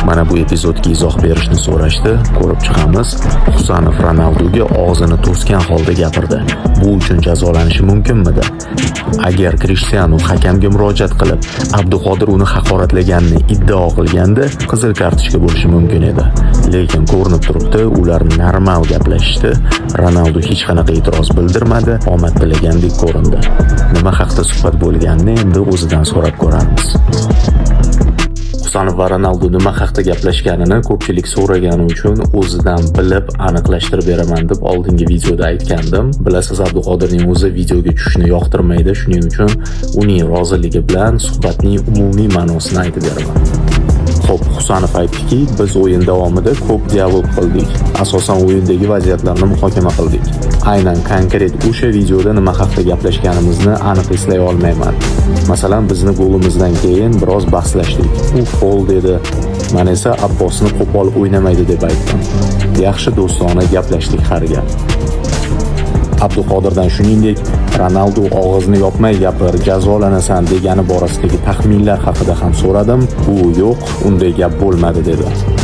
Mana bu epizodga izoh berishni so'rashdi, ko'rib chiqamiz. Husanov Ronalduga og'zini to'sgan holda gapirdi. Bu uchun jazolanishi mumkinmidi? Agar Krishtianu hakamga murojaat qilib, Abduqodir uni haqoratlaganini iddao qilganda, qizil kartochka bo'lishi mumkin edi. Lekin ko'rinib turibdi, ular normal gaplashishdi. Ronaldu hech qanaqa e'tiroz bildirmadi, omad tilagandek ko'rindi. Nima haqda suhbat bo'lganini endi o'zidan so'rab ko'ramiz. Husanov va Ronaldu nima haqda gaplashganini ko'pchilik so'ragani uchun o'zidan bilib aniqlashtirib beraman deb oldingi videoda aytgandim. Bilasiz, Abduqodirning o'zi videoga tushishni yoqtirmaydi, shuning uchun uning roziligi bilan suhbatning umumiy ma'nosini aytib beraman. Xo'p, Husanov aytdiki, biz o'yin davomida ko'p dialog qildik. Asosan o'yindagi vaziyatlarni muhokama qildik. Aynan konkret o'sha videoda nima haqda gaplashganimizni aniq eslay olmayman. Masalan, bizni golimizdan keyin biroz bahslashdik. U fol dedi. Men esa Abbosni qo'pol o'ynamaydi deb aytdim. Yaxshi do'stona gaplashdik har gal. Abduqodirdan shuningdek, Ronaldu og'izni yopmay gapir, jazolanasan degani borasidagi taxminlar haqida ham so'radim. U yo'q, unday gap bo'lmadi dedi.